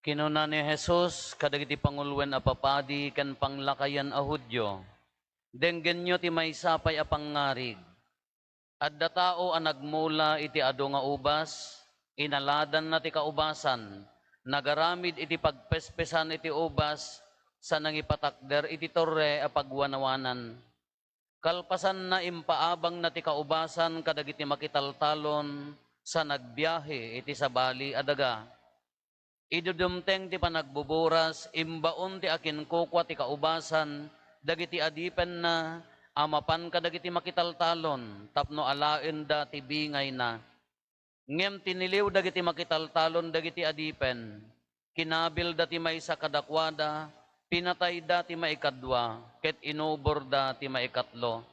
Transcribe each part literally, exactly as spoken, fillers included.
Kinuna ni Jesus kadagiti panguloen a papadi ken panglakayen a Judio, "Denggenyo ti maysa pay a pangngarig. Adda tao a nagmula iti adu nga ubas, inaladanna ti kaubasan, nagaramid iti pagpespesan iti ubas, sa nangipatakder iti torre a pagwanawanan. Kalpasanna, impaabangna ti kaubasan kadagiti makitaltalon sa nagbiahe iti sabali a daga. Idi dumteng ti panagbuburas, imbaon ti akinkukua ti kaubasan dagiti adipenna a mapan kadagiti makitaltalon tapno alaenda ti bingayna. Ngem tiniliw dagiti makitaltalon dagiti adipen. Kinabilda ti maysa kadakuada, pinatayda ti maikadua, ket inuborda ti maikatlo.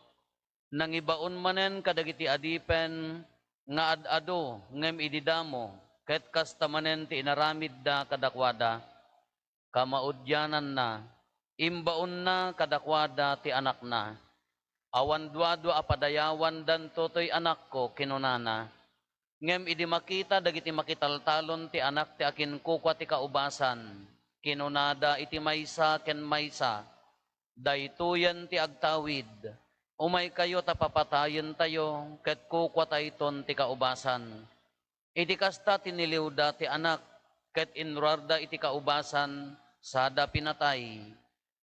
Nangibaon manen kadagiti adipen nga ad-adu ngem idi damo, ket kasta manen ti inaramidda kadakuada. Kamaudiananna, imbaonna kadakuada ti anakna. Awan duadua a padayawandanto toy anakko," kinunana. Ngem idi makita dagiti makitaltalon ti anak ti akinkukua ti kaubasan, kinunada iti maysa ken maysa, "Daytoyen ti agtawid. Umaykayo ta papatayentayo ket kukuatayton ti kaubasan." Iti kasta, tiniliwda ti anak, ket inruarda iti kaubasan sada pinatay.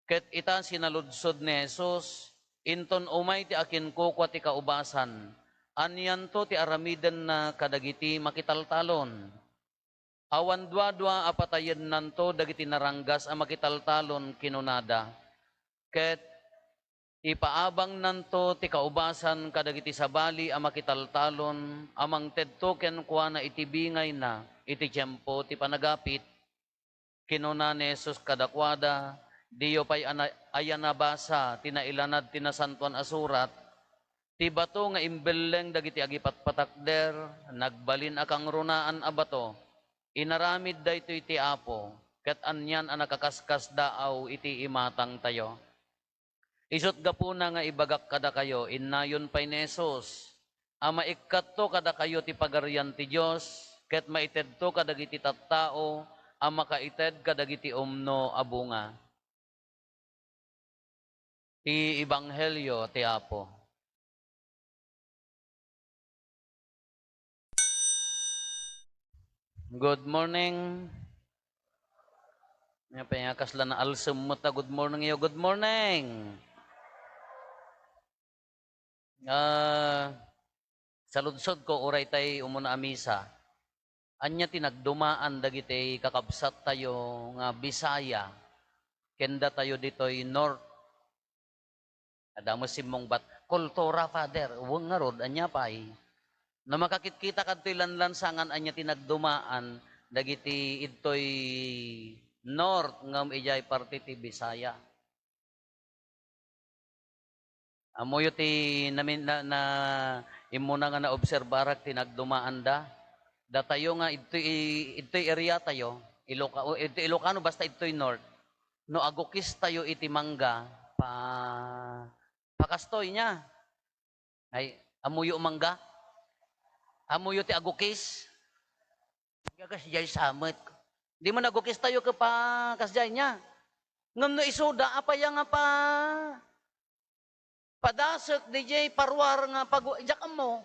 Ket ita, sinaludsod ni Jesus, "Inton umay ti akinkukua ti kaubasan, anianto ti aramidenna kadagiti makitaltalon? Awan duadua a patayennanto dagiti naranggas a makitaltalon," kinunada. Ket ipaabangnanto ti kaubasan kadagiti sabali a makitaltalon a mangtedto kenkuana iti bingayna iti tiempo ti panagapit. Kinuna ni Jesus kadakuada, "Diyo pay ana-, aya nabasa ti nailanad ti Nasantoan a Surat? Ti bato nga imbelleng dagiti agipatpatakder, nagbalin a kangrunaan a bato. Inaramid daytoy ti Apo, ket anian a nakakaskasdaaw iti imatangtayo." Isut' gapuna nga ibagak kadakayo, innayon pay ni Jesus a maikkatto kadakayo ti Pagarian ti Dios ket maitedto kadagiti tattao a makaited kadagiti umno a bunga. Ti Ebanghelio ti Apo. Good morning. Nya pay nga kasla naalsem met a good morning yo. Good morning. Ah, saludsodko, uray tay umuna a misa, ania ti nagdumaan dagiti kakabsattayo nga Bisaya ken datayo ditoy North? Adda met simmungbat, "Kultura, Father." Wen ngarud, ania pay? No makakitkita kadtoy lanlansangan, ania ti nagdumaan dagiti idtoy North ngem idiay parte ti Bisaya? Ammoyo ti namin-, na, na, immuna nga naobserbarak ti nagdumaanda. Datayo nga idtoy, idtoy area tayo, Iloca-, o idtoy Ilocano, basta idtoy North. No agukis tayo iti mangga, pa-, pakastoy nia. Ay, ammoyo mangga? Ammoyo ti agukis? Kasdiay sa met. Di man agukis tayo ket pa-, kasdiay nia. Ngem no isuda, apay nga pa-, padasek diay paruar nga pagu-, diak ammo.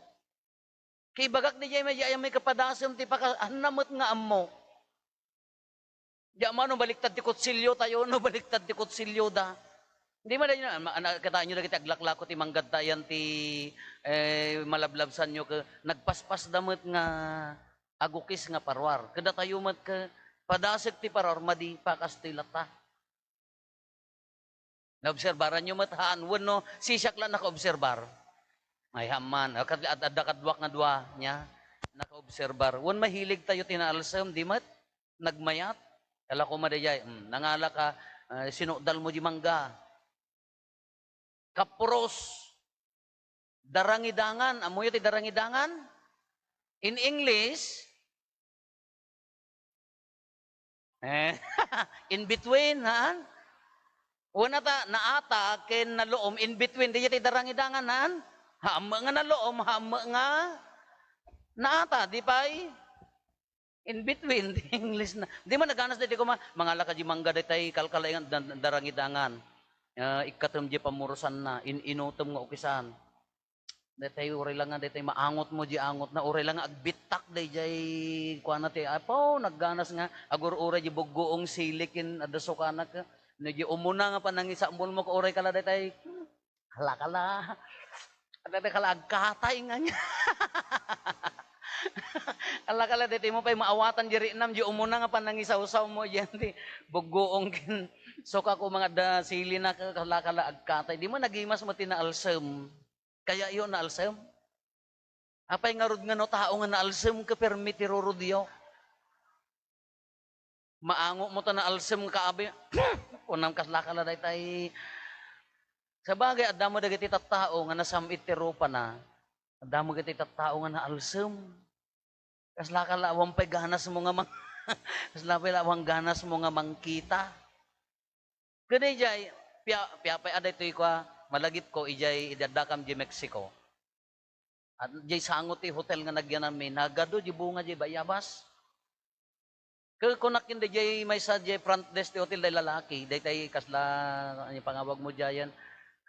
Kibagak diay, may, may kapadasem ti paka-, anna met nga ammo. Diak ammo no baliktad ti kutsilio tayo, no baliktad ti kutsilio da. Di man dayon, ma-, ana-, kitaenyo dagiti aglaklako ti manggad ta ayan ti, eh, malablabsanyo ke, nagpaspasda met nga agukis nga paruar. Kadatayo met ke, padasek ti paruar, madi pakastoy latta. Naobserbaranyo met, haan, wenno siak la nakaobserbar? Ay, haan man. Ah, kad-, ad-, adda kaduak nga dua, nia, nakaobserbar. Wen mahilig tayo ti naalsem, di met? Nagmayat? Kala ko madayay, hmm, nangala ka, ah, sinukdalmo di mangga. Kapuros. Darangidangan. Ammoyo ti darangidangan? In English, eh, in between, haan? Wen ata, naata ken naloom, in between, diay ti darangidangan, haan? Haan met nga naloom, haan met nga naata, di pay? In between, ti English na. Di man naganas daytoy kuma, mangala ka di mangga daytay kalkalaingan, dan-, darangidangan. Ah, ikkatem di pamurusanna, in-inutem nga ukisan. Daytay uray la nga, daytay maangot mo di angot na, uray la nga agbittak dayjay kuana ti apo, nagganas nga, agur-uray di bugguong sili ken adda sukana ka. No di umuna nga panangisambol mo, ka uray ka la daytay, Hala, kala. Hala, kala, agkatay nga niya. Hala, kala, daytoy mo pa'y maawatan, di rinam, di umuna nga panangisawsaw mo, diyan, di bugguong kin. So, kako, mga da, sili na ka, kala, kala, agkatay. Di mo nagimas mo tinaalsem. Kaya iyo naalsem? Apay ngarud nga no tao nga naalsem ka permi ti rurudyo? Maango mo ta naalsem ka abi. Kunam kasla ka la daytay. Sabagay, adda mo dagiti tattao nga nasam-it ti rupana. Adda mo dagiti tattao nga naalsem. Kasla ka la, awan pay ganas mo nga mang-, kasla pay la, awan ganas mo nga mangkita. Ken idiay, pia-, piapay a daytoy kua, malagipko idiay idi addakam di Mexico. At diay sango ti hotel nga nagyananmi, nagadu di bunga di bayabas. Ke-, kunak ken daydiay maysa diay front desk ti hotel, day lalaki, daytay kasla, ano pangawag mo diayen?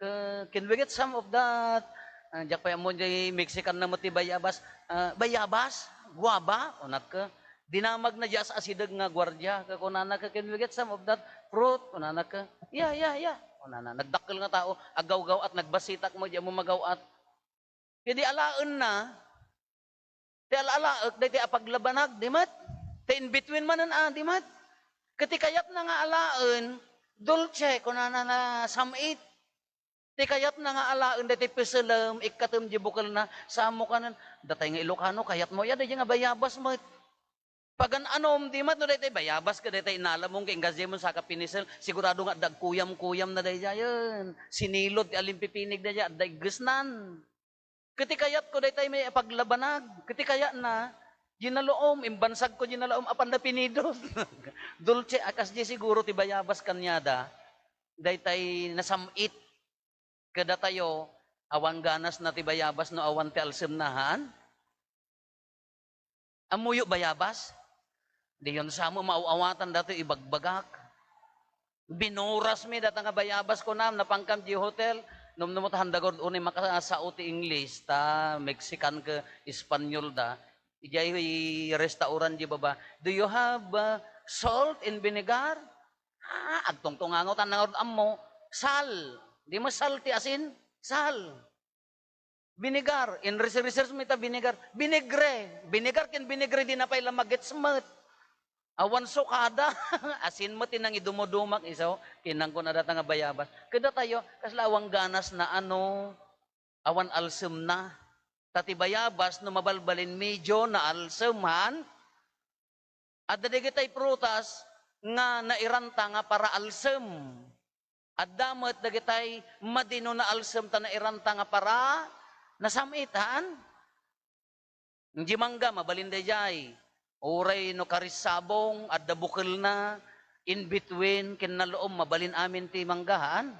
Ke-, "Can we get some of that?" Ah, diak pay ammo diay Mexican na met ti bayabas. Ah, "Bayabas? Guava?" Kunak ke. Dinamag na diay as-asideg nga guardia. Ke kunana ke, "Can we get some of that fruit?" Kunana ke. "Yeah, yeah, yeah." Kunana, nagdakkel nga tao, agawgaw-at, nagbasitak mo, di mo magaw-at. Idi alaenna, ti ala-alaek, daytoy a paglabanag, di met? Ti in between manen a, di met? Ket ti kayatna nga alaen, dulce, kunana, nasam-it. Ti kayatna nga alaen, daytoy peselem, ikkatem di bukelna, saan mo kanen, datay nga Ilocano, kayat mo, ya, daydiay nga bayabas met. Pagan-anom, di met, no, daytoy bayabas ket daytoy inalamon ket inggasyemon saka pinisel, sigurado nga adda agkuyam-kuyam na daydiayen. Sinilod ti alimpipinig daydiay, adda iggesnan. Ket ti kayatko, daytay met a paglabanag. Ket ti kayatna, di naloom, imbansagko di naloom, apan napinidot. Dulce, a, kasdi siguro ti bayabas kaniada, daytay nasam-it. Kadatayo, awan ganasna ti bayabas no awan ti alsemna, haan? Ammoyo bayabas? Diyon sa mo maaw-awatan datoy ibagbagak. Binurasmi data nga bayabas, kunam, napankam di hotel. Numnumot handagod unay makasao ti English, ta Mexican ke Espanyol da. Idiay restaurant di baba, "Do you have, uh, salt and vinegar?" Ah, agtungtungango ta ngarud ammo. Sal. Di mo sal ti asin? Sal. Vinegar. In research-research mi ta vinegar. Vinegre. Vinegar ken vinegre, di na pay la magets met. Awan sukada. Asin met ti nangidumudumak isu. Kinangkon a data nga bayabas. Kadatayo, kasla awan ganasna, ano, awan alsemna. Ta ti bayabas, no mabalbalin, medyo naalsem, haan? Adda dagitay prutas nga nairanta nga para alsem. Adda met dagitay madi no naalsem ta nairanta nga para nasam-it, haan? Di mangga, mabalin daydiay. Uray no karissabong, adda bukelna, in between, ken naloom, mabalin amin ti mangga, haan?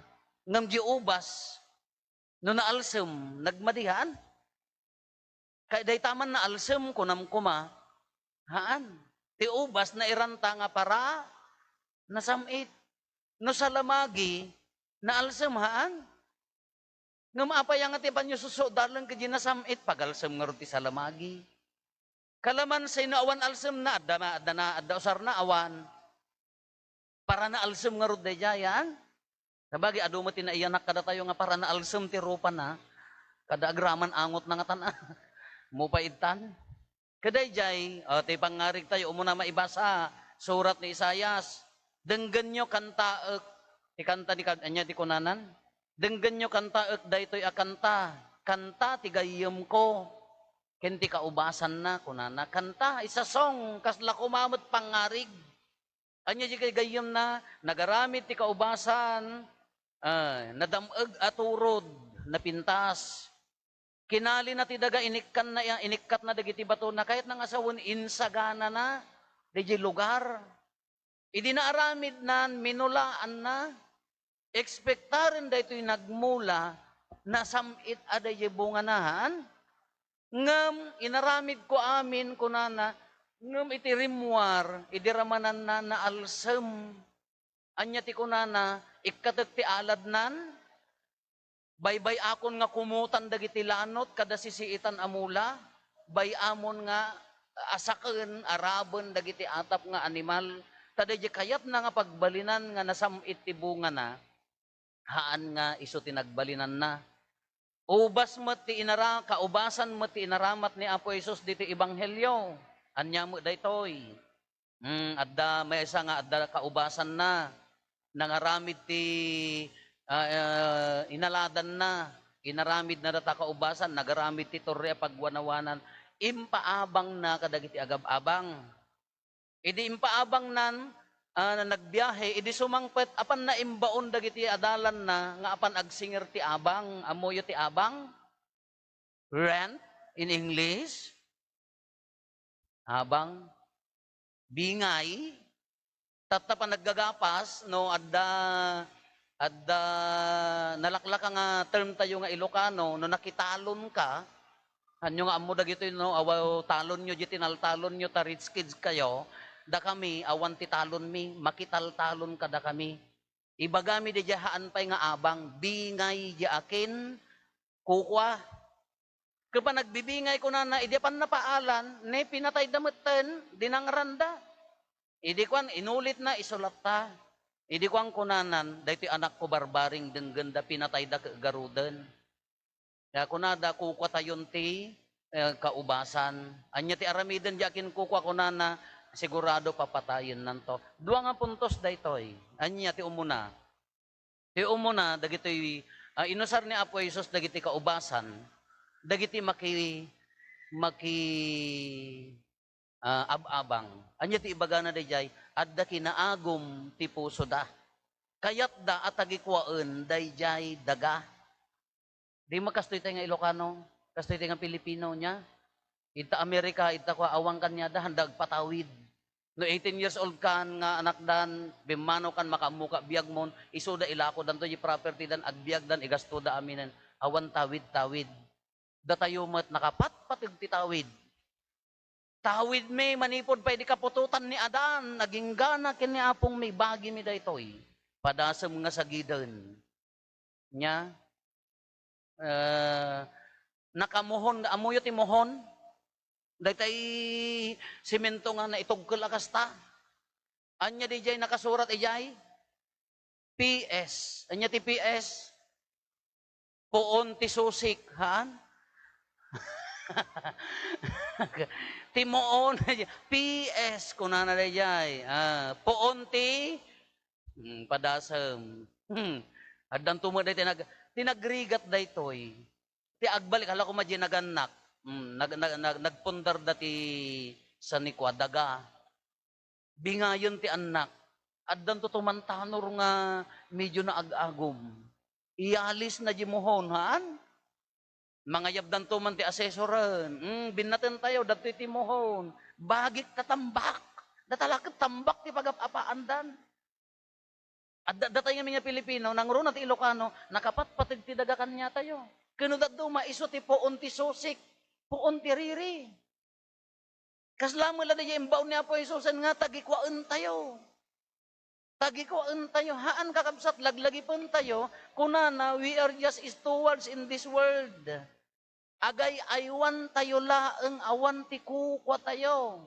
Ngem di ubas, no naalsem, nagmadi, haan? Kay dayta man naalsem, kunam koma, haan? Ti ubas, nairanta nga para nasam-it. No salamagi, naalsem, haan? Ngem apay nga ti panyo susuot, darling, ket di nasam-it, pagalsem ngarud ti salamagi. Kalamansi, no awan alsemna, adda, adda na, adda usarna, awan. Para naalsem ngarud daydiay, haan? Sabagay, adu met ti naiyanak kadatayo nga para naalsem ti rupana, kada agraman angotna ngatan. Mupay ittan. Kadaydiay, o, ti pangngarig tayo, umuna maibasa, surat ni Isaias, "Denggenyo, kantaek." Ti kanta ni kag-, ania ti kunanan? "Denggenyo, kantaek, daytoy a kanta, kanta ti gayyemko, ken ti kaubasanna," kunana. Kanta, it's a song, kasla koma met pangngarig. Ania di kay gayyemna, nagaramid ti kaubasan, ah, nadam-eg a turod, napintas. Kinalina ti daga, inikkanna, inikkatna dagiti batona, kayatna nga sawen, insaganana daydiay lugar. Idi naaramidnan, minulaanna, ekspektaren daytoy nagmula, nasam-it a daydiay bungana, haan? Ngem inaramidko amin, kunana, Ngem iti rimmuar, idi ramananna, naalsem. Ania ti kunana, ikkatek ti aladnan, baybay-akon nga kumutan dagiti lanot kada sisiitan a mula, bay-amon nga asaken, araben dagiti atap nga animal. Ta daydi kayatna nga pagbalinan nga nasam-it ti bungana, haan nga isu ti nagbalinanna. Ubas met ti inara-, kaubasan met ti inaramat ni Apo Jesus ditoy ebanghelio. Ania met daytoy? Hmm, adda maysa nga adda kaubasanna. Nangaramid ti, ah, ah, inaladanna. Inaramidna data kaubasan, nagaramid ti torre a pagwanawanan. Impaabangna kadagiti agab-abang. Idi impaabangnan, ah, nagbiahe, idi sumangpet, apanna imbaon dagiti adalanna nga apan agsingir ti abang. Ammoyo ti abang? Rent in English? Abang? Bingay? Tatta panaggagapas, no, adda, adda nalaklaka nga term tayo nga Ilocano, no nakitalon ka, Hanyo nga ammo dagitoy, no? Awa talonyo, di tinaltalonyo, ta rich kids kayo. Dakami, awan ti talonmi, makitaltalon kadakami. Ibagami di haan pay nga abang, bingay di akin, kukua. Ket panagbibingay kunana, idi apan napaalan, ne pinatayda metten, dinangranda. Idi kuan, inulitna, isulatta. Idi kuan kunanan, daytoy anakko barbaring denggenda, pinatayda ket garuden. Ya, kunada, kukuatayon ti, eh, kaubasan. Ania ti aramiden di akinkukua? Kunana, sigurado papatayennanto. Dua nga puntos daytoy. Ania ti umuna? Ti umuna, dagitoy, ah, inusar ni Apo Jesus dagiti kaubasan, dagiti maki-, maki-, ah, ab-abang. Ania ti ibagana daydiay? Adda kinaagum ti pusoda. Kayatda a tagikuaen daydiay daga. Di makastoy tayo nga Ilocano, kastoy tayo nga Pilipino niya. Ita Amerika, ita kwa awang kanyada, handa agpatawid. No eighteen years old kan nga anakdan, bimmano kan makaammo ka biagmon, isuda ilakodanto di property dan, agbiagdan, igastoda aminen. Awan tawid-tawid. Datayo met nakapatpateg ti tawid. Tawidmi manipud pay di kaputotan ni Adan, aginggana ken ni Apongmi, bagimi daytoy. Padasem nga sagiden. Nia, eh, nakamuhon, ammoyo ti muhon? Daytay semento nga naitugkel a kasta. Ania didiay nakasurat idiay? P S. Ania ti P S? Puon ti susik, haan? Ti muon, P S, kunana daydiay. Ah, puon ti, hmm, padasem. Hmm. Addanto met daytoy nag-, ti nagrigat daytoy. Ti agbalik, hala koma di nagannak. Hmm, nag-, nag-, nag-, nagpundar da ti sanikua, daga. Bingayen ti annak. Addanto tumantanor nga medyo naag-agum. Iyalisna di muhon, haan? Mangayabdanto man ti asesoren. Hmm, binnaten tayo, dagtoy ti muhon. Bagik ta tambak. Data la ket tambak ti pagap-apaandan. Adda, datay ngamin nga Pilipino, nangruna ti Ilocano, nakapatpateg ti daga kaniatayo. Ken no dadduma, isu ti puon ti susik, puon ti riri. Kasla met la daydiay imbaon ni Apo Jesusen nga tagikuaentayo. Tagikuaentayo, haan, kakabsat, laglagipentayo, kunana, "We are just stewards in this world." Agay-aywantayo laeng, awan ti kukuatayo.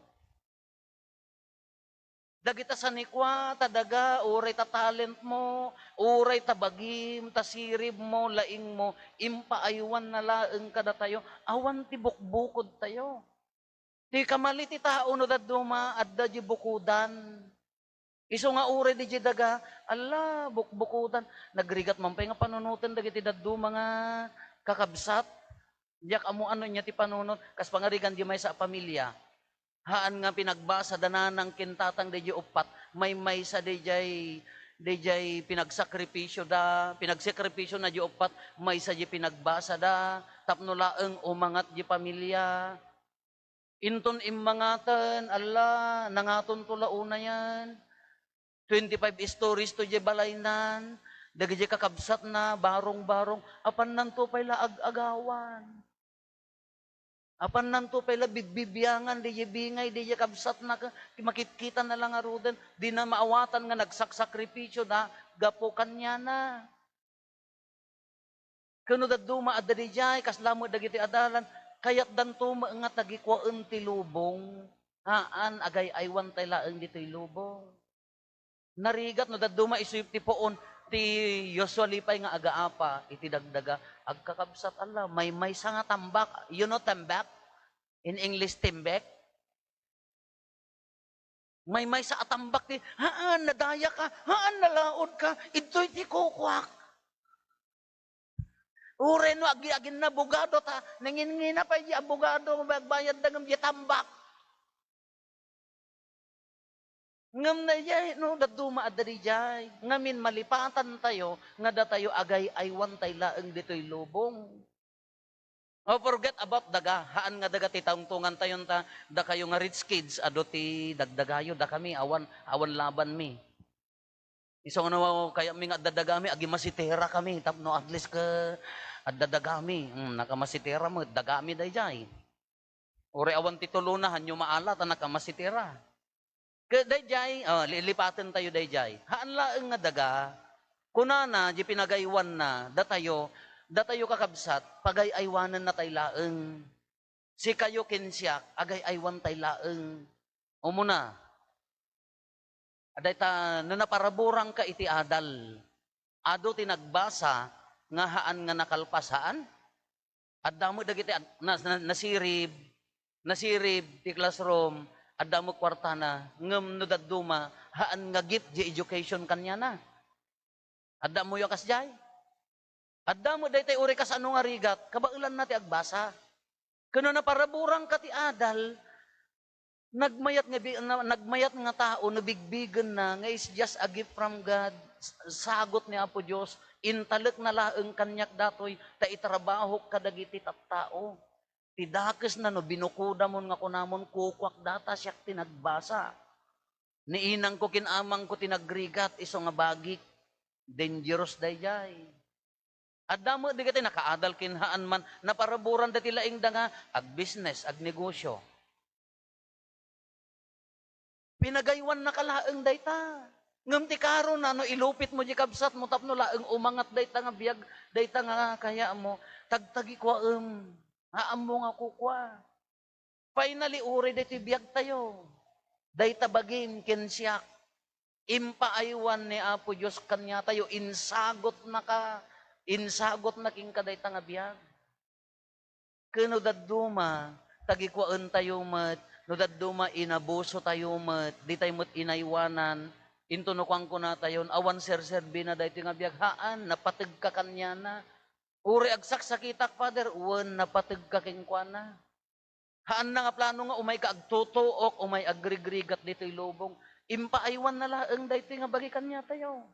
Dagita sanikua, ta daga, uray ta talent mo, uray ta bagim, ta sirib mo, laing mo, impaaywanna laeng kadatayo, awan ti bukbukodtayo. Ti kamali ti tao no dadduma, adda di bukodan. Isu nga uray di daga, "Alla, bukbukodan." Nagrigat man pay nga panunoten dagiti dadduma nga kakabsat. Diak ammo no ania ti panunot, kas pangarigan di maysa a pamilia. Haan nga pinagbasa da nanang ken tatang daydiay uppat, maymaysa daydiay, daydiay pinagsakripisyo da, pinagsakripisyo na di uppat, maysa di pinagbasa da, tapno laeng umangat di pamilia. Inton immangaten, alla, nangatonto la unayen. Twenty-five stories to di balaynan, dagiti kakabsatna, barong-barong, apannanto pay la ag-agawan. Apannanto pay la bibbibiangan, diay bingay, diay kabsatna, ka-, makitkita na la ngaruden, dina maawatan nga nagsaksakripisio da gapu kaniana. Ken no dadduma adda diay, kasla met dagiti adalan, kayatdanto met nga tagikuaen ti lubong. Haan, agay-aywantay laeng ditoy lubong. Narigat no dadduma isu ti puon ti usually pay nga agaapa iti dagdaga. Agkakabsat, ala, maymaysa nga tambak. You know tambak? In English, timbek? Maymaysa a tambak ti, "Haan, nadayaka. Haan, nalaodka. Idtoy ti kukuak." Uray no agi-, agin abogado ta, nanginngina pay di abogado, agbayadda ngem di tambak. Ngem daydiay, no, dadduma adda diay. Ngamin, malipatantayo nga datayo agay-aywantay laeng ditoy lubong. Oh, forget about daga. Haan nga daga ti tungtungantayon ta, dakayo nga rich kids, adu ti dagdagayo, dakami, awan, awan labanmi. Isu nga no, kayatmi nga addadagami, agimasitera kami, tapno at least ka addadagami. Hmm, nakamasitera met, dagami daydiay. Uray awan ti tulona, hanyo maala, ta nakamasitera. Ket daydiay, oh, li-, lipatentayo daydiay. Haan laeng nga daga, kunana, di pinagaywanna, datayo, datayo kakabsat, pagay-aywanennatay laeng. Sikayo ken siak, agay-aywantay laeng. Umuna, dayta, no naparaburangka iti adal, adu ti nagbasa nga haan nga nakalpas, haan? Adda met dagiti ag-, na-, na-, nasirib, nasirib ti classroom, adda met kuartana, ngem no dadduma, haan nga gift di education kaniana. Adda moyo a kasdiay? Adda met daytoy uray kasano nga rigat, kabaelanna ti agbasa. Ken no naparaburangka ti adal, nagmayat nga bi-, na-, nagmayat nga tao no bigbigenna nga is just a gift from God, s-, sagut ni Apo Dios, intalekna laeng kaniak datoy ta itrabahok kadagiti tattao. Ti dakesna no binukodamon nga kunamon, "Kukuak data, siak ti nagbasa." Ni inangko ken amangko ti nagrigat isu nga bagik. Dangerous daydiay. Adda met dagiti nakaadal ken haan man, naparaburan dati laeng da nga agbisnes, agnegosyo. Pinagaywannaka laeng dayta. Ngem ti karona, no ilupitmo di kabsatmo tapno laeng umangat dayta nga biag, dayta nga kayatmo, tagtagikuaem. Haanmo nga kukua. Finally, uray daytoy biagtayo. Dayta bagim ken siak. Impaaywan ni Apo Dios kaniatayo, insagutnaka, insagutna kenka dayta nga biag. Ken no dadduma, tagikuaentayo met, no dadduma, inabusotayo met, ditay met inaywanan, into no kuankunatayon, awan serserbina daytoy nga biag, haan, napategka kaniana. Uray agsaksakitak, Father, wen napategka kenkuana. Haanna nga plano nga umayka agtutuok, umay agrigrigat ditoy lubong. Impaaywanna laeng daytoy nga bagi kaniatayo.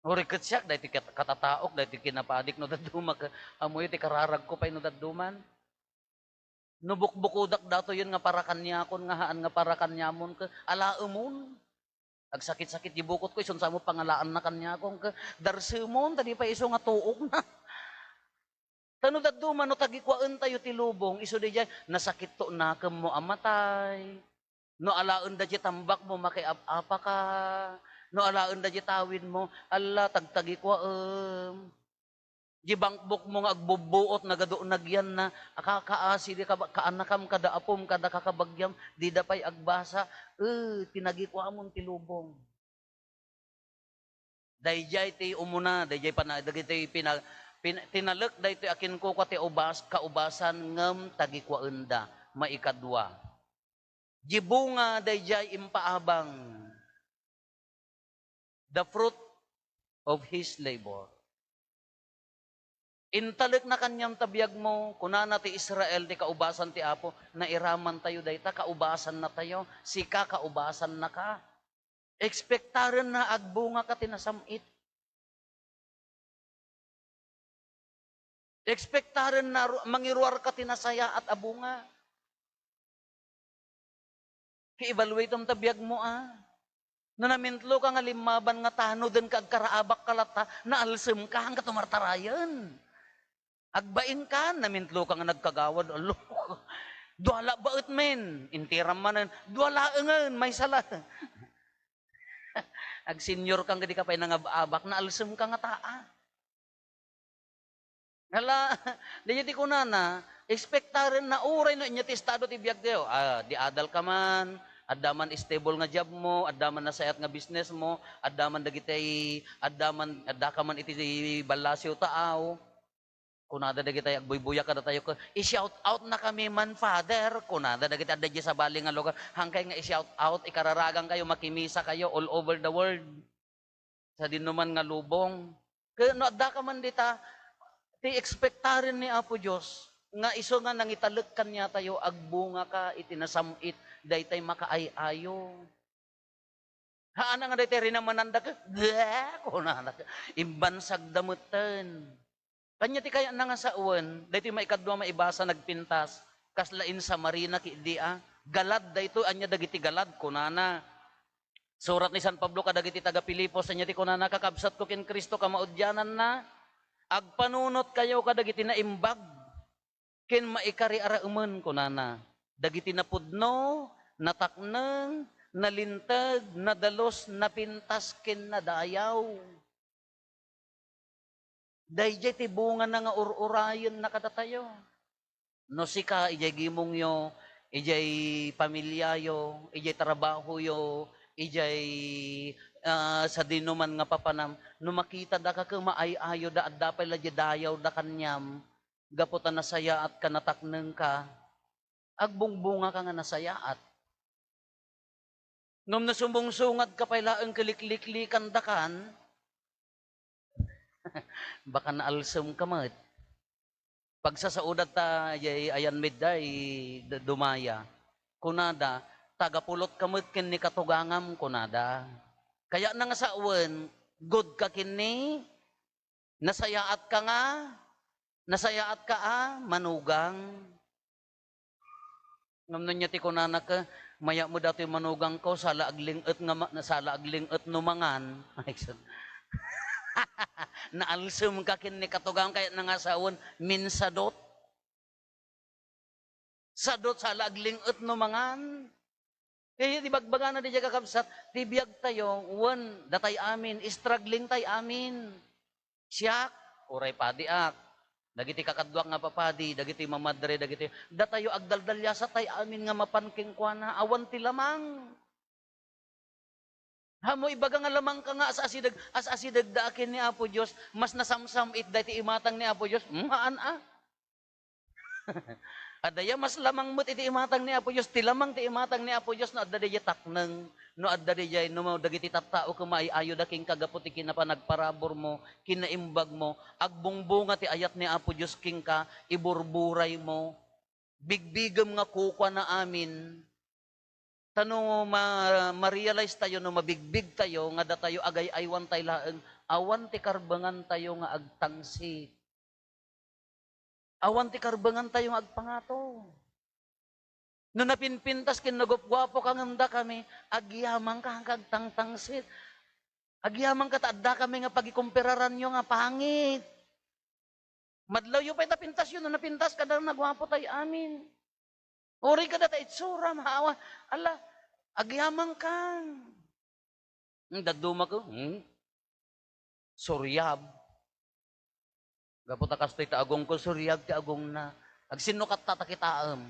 Uray ket siak, daytoy kat-, katataok, daytoy kinapadik no dadduma ket, ammoyo ti kararagko pay no dadduman. No bukbukodak datoyen nga para kaniakon nga haan nga para kaniamon ket alaemon. Agsakit-sakit di bukotko, isu sa mo pangalaanna kaniakon ket darsemon, ta di pay isu nga tuokna. Ta no dadduma, no tagikuaentayo ti lubong, isu daydiay, nasakit to nakemmo a matay. No alaenda ti tambakmo, makiap-apaka. No alaenda ti tawidmo, alla, tagtagikuaem. Di bankbokmo nga agbubbuot, nagadu-, nagyanna, akakaasi, di ka ba, kaanakam, kada apom, kada kakabagiam, dida pay agbasa, eh, tinagikuamon ti lubong. Daydiay ti umuna, daydiay pana-, dagiti pina-, pin-, tinalek daytoy a kinkukua ti ubas-, kaubasan ngem tagikuaenda. Maikadua, di bunga daydiay impaabang. The fruit of his labor. Intalekna kaniam ta biagmo, kunana ti Israel ti kaubasan ti Apo, nairamantayo dayta, kaubasannatayo, sika kaubasannaka. Ekspektarenna agbungaka ti nasam-it. Ekspektarenna ru-, mangiruarka ti nasayaat a bunga. Ki-evaluatem ta biagmo, a. No namintlo ka nga limmaban nga tanoden ka agkaraabak ka latta, naalsem ka, hangka tumartarayen. Agbaingkan, namintlo ka nga nagkagawad, alo. Dua la baet men, intiram manen, dua laengen, maysa la. Ag-senior ka nga di ka pay nangab-abak, naalsem ka nga taa. Hala, di ti kunana, expectaren na uray no inya ti estado ti biag tayo. Ah, di adal ka man, adda man stable nga job mo, adda man nasayaat nga business mo, adda man dagiti, adda man, adda ka man iti ballasiw taaw. Kunada dagiti agbuybuya kadatayo, "I-shout out na kami man, Father." Kunada dagiti adda diay sabali nga lugar, "Hankay nga i-shout out, ikararagan kayo, makimisa kayo all over the world." Sadinoman nga lubong. Ket no adda ka man dita, ti expectaren ni Apo Dios nga isu nga nangitalek kaniatayo, agbunga ka iti nasam-it daytay makaay-ayo. Haana nga daytay rinamananda ket, "Bleh," kunana, imbansagda metten. Ania ti kayatna nga sawen, daytoy maikadua maibasa nagpintas, kasla insamarina ketdi a, "Galad daytoy, ania dagiti galad?" kunana. Surat ni San Pablo kadagiti taga-Filipos, ania ti kunana, "Kakabsatko ken Cristo, kamaudiananna, agpanunotkayo kadagiti naimbag ken maikariaraemen," kunana, "dagiti napudno, natakneng, nalinteg, nadalus, napintas, ken nadayaw." Daydiay ti bungana nga ur-urayenna kadatayo. No sika, idiay gimongyo, idiay pamiliayo, idiay trabahoyo, idiay, ah, sadinoman nga papanam, no makitada ka ket maay-ayoda, adda pay la diay dayawda kaniam, gapu ta nasayaatka, nataknengka, agbungbungaka nga nasayaat. Ngem no sumungsungadka pay laeng ket likliklikandakan, baka naalsemka met. Pagsasaoda ta, jay ayan midday d-, dumaya. Kunada, "Tagapulotka met ken ni katugangam," kunada. Kayatna nga sawen, good ka ken ni, nasayaatka nga, nasayaatka a manugang. Ngem no ania ti kunana ket, "Mayat met datoy manugangko, sala agling-et nga ma-, sala agling-et no mangan." Naalsemka ken ni katugangam, kayatna nga sawen, minsadot. Sadot, sala agling-et no mangan. Kaya ti bagbagana diay kakabsat, ti biagtayo, wen datay amin, struggling tay amin. Siak, uray padiak. Dagiti kakaduak nga papadi, dagiti mamadre, dagiti, datayo agdaldaliasat tay amin nga mapan kenkuana, awan ti lamang. Haan mo ibaga nga lamangka nga as-asideg, as-asidegda a ken ni Apo Dios, mas nasamsam-itda iti imatang ni Apo Dios? Hmm, haan a. Adda ya mas lamang met iti imatang ni Apo Dios, ti lamang ti imatang ni Apo Dios no adda diay takneng, no adda diay, no dagiti tattao ket maay-ayoda kenka gapu ti kinapanagparabur mo, kinaimbag mo, agbungbunga ti ayat ni Apo Dios kenka, iburburay mo, bigbigem nga kukua na amin. Ta no ma-, ma-realize tayo, no mabigbig tayo, nga datayo agay-aywan tay laeng, awan ti karbengan tayo nga agtangsit. Awan ti karbengan tayo nga agpangato. No napinpintas ken nagupguapo ka ngem dakami, agyamanka nga agtangtangsit. Agyamanka ta adda kami nga pagikumpiraranyo nga pangit. Madlawyo pay ta pintasyo no napintas kada naguapo tay amin. Uray kada ta itsura, maawa. Ala, agyamanka. Hmm, dadduma ko, hmm? Suryab. Gapu ta kastoy ti agongko, suryab ti agongna. Agsinnukatta ta kitaem.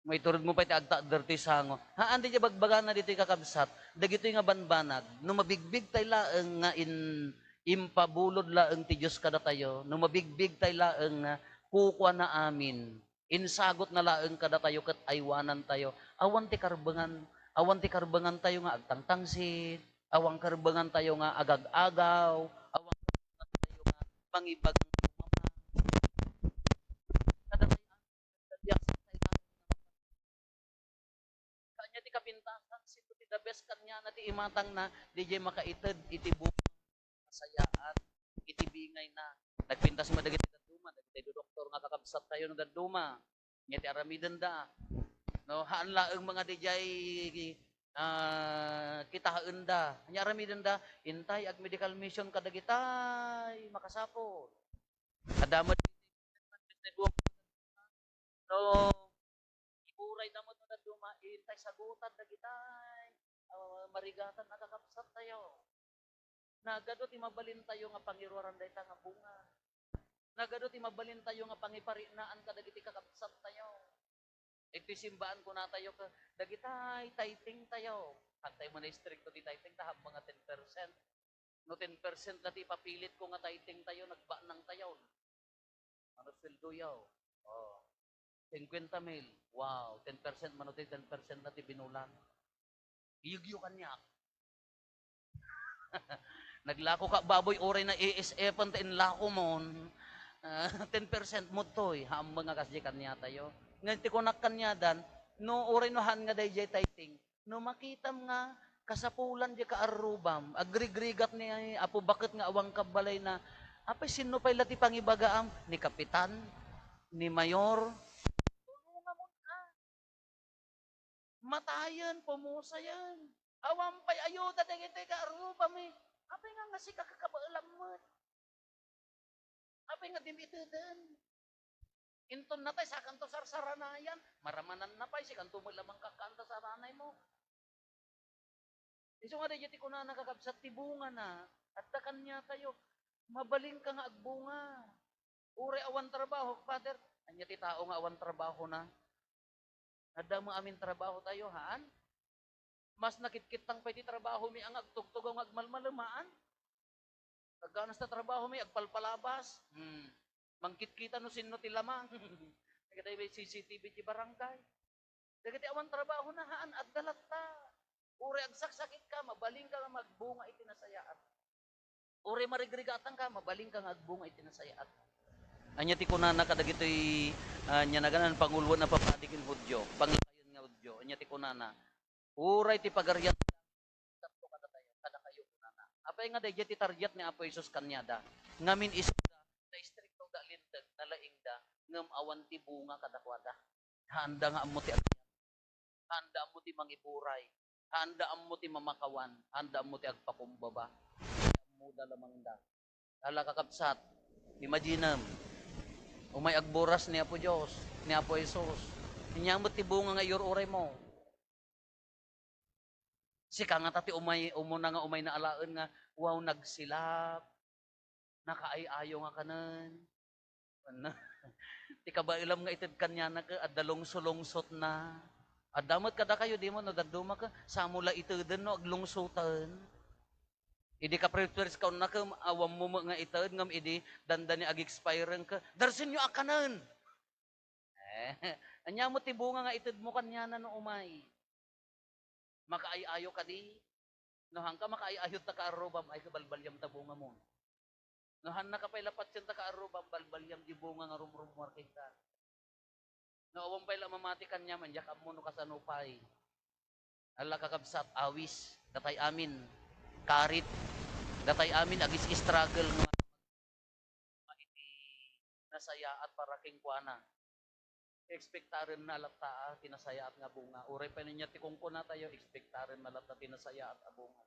Maitured mo pay ti agtakder ti sango. Haan ti bagbagana ditoy kakabsat, dagitoy nga banbanag, no mabigbig tay laeng nga in-, impabulod laeng ti Dios kadatayo, no mabigbig tay laeng nga kukua na amin, insagot na laeng kadatayo ket aywanan tayo, awan ti karbengan, awan ti karbengan tayo nga agtangtangsit, awan karbengan tayo nga agag-agaw, awan karbengan tayo nga mangibag Kaniana ti kapintasan, sino ti the best kaniana ti imatangna, diay makaited iti bunga, nasayaat, iti bingayna. Nagpintas met dagiti dadduma, dagiti doktor nga kakabsat tayo no dadduma. Nia ti aramidenda. No, haan laeng nga diay, ah, kitaenda. Nia aramidenda, intay ag-medical mission kadagitay makasapul. Adda met Ti buang-, no, iburay da met no dadduma, intay sagutan dagitay, ah, marigatan a kakabsattayo. Nagadu ti mabalintayo nga pangiruaran dayta nga bunga. Nagadu ti mabalintayo nga pangiparinaan kadagiti kakabsattayo. Iti simbaan kunatayo ket, dagitay tithingtayo. Hantay man a istrikto ti tithing ta, hammang nga ten percent. No ten percent la ti ipapilitko nga tithingtayo, nagbanangtayon. Mano sueldoyo? Oh. Singkuenta mil. Wow, ten percent mano ti ten percent na ti binulan. Iyegyo kaniak. Naglako ka baboy, uray na A S F-en ta inlakomon. Ah, ten percent mo toy, hammang nga kasdi kaniatayo. Ngem ti kunak kaniadan, no uray no haan nga daydiay tithing, no makitam nga kasapulan di kaarrubam, agrigrigat ni Apo Baket nga awan kabbalayna, apay, sinno pay la ti pangibagaam? Ni Kapitan? Ni Mayor? Tulongamon a. Matayen, pumusayen. Awan pay ayuda dagiti kaarrubam, eh. Apay nga, nga sika kakabaelam met? Apay nga dim iteden? Inton natay, sakanto sarsaranayan. Maramananna pay, sikanto met la mangkakanta saranaymo. Isu nga daydiay ti kunana, kakabsat, ti bungana, adda kaniatayo. Mabalinka nga agbunga. Uray awan trabaho, Father, ania ti tao nga awan trabahona? Adda met amin trabahotayo, haan? Mas nakitkittang pay ti trabahomi a nga agtugtugaw nga agmalmalem, haan? Agganas ta trabahomi, agpalpalabas. Hmm. Mangkitkita no sinno ti lamang. Dagiti may C C T V ti barangay. Dagiti awan trabahona, haan, adda latta. Uray agsaksakitka, mabalinka nga magbunga iti nasayaat. Uray marigrigatanka, mabalinka nga agbunga iti nasayaat. Ania ti kunana kadagitoy, ah, ania naganan, panguloen a papadi ken Judio, panglayen nga Judio? Ania ti kunana? Uray ti Pagarian, kadatayo, kadakayo, kunana. Apay nga daydiay ti target ni Apo Jesus kaniada? Ngamin isuda, naistriktoda a linteg, nalaingda, ngem awan ti bunga kadakuada. Haanda nga ammo ti agayat. Haanda ammo ti mangiburay. Haanda ammo ti mamakawan. Haanda ammo ti agpakumbaba. Ammoda lamangda. Ala, kakabsat, imaginem, umay agburas ni Apo Dios, ni Apo Jesus. Ania met ti bunga nga iyur-uraymo? Sika ngata ti umay, umuna nga umayna alaen nga, wow, nagsilap. Nakaay-ayo nga kanen. Ti kabaelam nga ited kaniana ket adda lungsolungsotna. Adda met kadakayo, di mo, no dadduma ket, samo la iteden no aglungsoten. Idi ka-prepare ka unna ket, awan mo met nga ited ngem idi dandani ag-expire ket, darsenyo a kanen. Eh, ania met ti bunga nga itedmo kaniana no umay? Makaay-ayo kadi? No haanka makaay-ayo ta kaarrubam, ay, kabalbaliam ta bungamon. No haannaka pay la patien ta kaarrubam, balbaliam di bunga nga rumrumuar kenka. No awan pay la mamati kaniam, diak ammo no kasano pay. Ala, kakabsat, awis, datay amin, karit, datay amin, agis-struggle nga iti nasayaat para kenkuana. Ekspektarenna latta a ti nasayaat nga bunga. Uray pay ania ti kunkunatayo, ekspektarenna latta ti nasayaat a bunga.